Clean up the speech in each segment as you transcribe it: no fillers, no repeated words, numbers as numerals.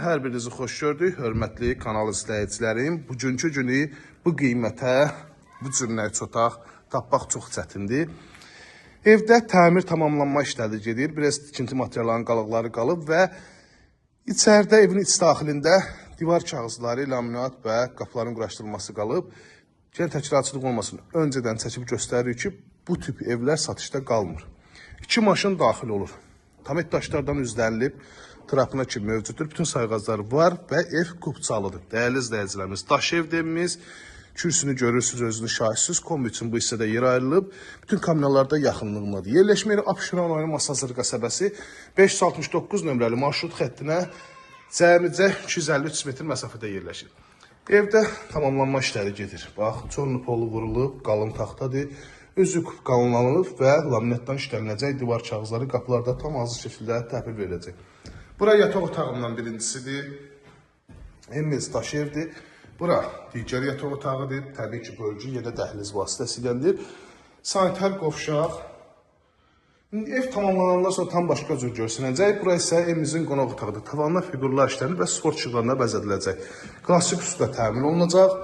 Hər birinizi xoş gördük, hörmətli kanal izləyicilərim. Bugünkü günü bu qiymətə, bu cür üç otaq tapmaq çox çətindir. Evdə təmir tamamlanma işləri gedir. Biraz tikinti materiallarının qalıqları qalıb və içəridə evin iç daxilində divar kağızları, laminat və qapıların quraşdırılması qalıb. Yenə təkrarçılıq olmasın, öncədən çəkib göstəririk ki, bu tip evlər satışda qalmır. İki maşın daxil olur. Tamet daşlardan üzlənilib, trapına kimi mövcuddur. Bütün sayğacları var və ev kupçalıdır. Dəyərli izləyicilərimiz, daş ev demimiz, kürsünü görürsünüz, özünü şahidsiniz. Kombi üçün bu hissədə yer ayrılıb. Bütün kommunallarda yaxınlığındadır. Yerləşmə yeri Abşeron rayonu Masazır qəsəbəsi 569 nömrəli marşrut xəttinə cəmicə 253 metr məsafədə yerləşir. Evdə tamamlanma işləri gedir. Bax, çorlu polu vurulub, qalın taxtadır. Üzü qalınlanıb və laminatdan işləniləcək divar kağızları qapılarda tam hazır şəkildə təhvil veriləcək. Bura yataq otağından birincisidir. Evimiz daş evdir. Bura digər yataq otağıdır. Təbii ki, bölgü yerdə dəhliz vasitəsilədir. Sanitar qovşaq. İndi ev tamamlanandan sonra tam başqa cür görsənəcək. Bura isə evimizin qonaq otağıdır. Tavanına fiqurlar işlənir və sport işıqlarına bəzədiləcək. Klassik üsulda təmir olunacaq.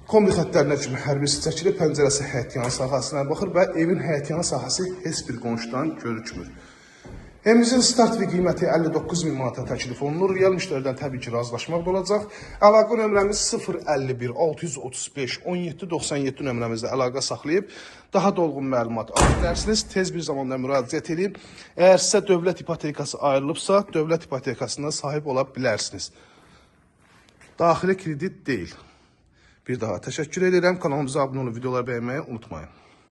Kombi xəttlərinə kimi hər birisi çəkilir. Pəncərəsi həyətyanı sahəsinə baxır və evin həyətyanı sahəsi heç bir qonşudan görükmür. Evimizin start və qiyməti 59 min manata təklif olunur. Real müştəridən təbii ki, razılaşmaq da olacaq. Əlaqə nömrəmiz 051 635 17 97 nömrəmizdə əlaqə saxlayıb daha dolğun məlumat ala bilərsiniz. Tez bir zamanda müraciət edin. Əgər sizə dövlət ipotekası ayrılıbsa, dövlət ipotekasına sahib ola bilərsiniz. Daxili kredit deyil. Bir daha təşəkkür edirəm. Kanalımıza abunə olub videoları bəyənməyi unutmayın.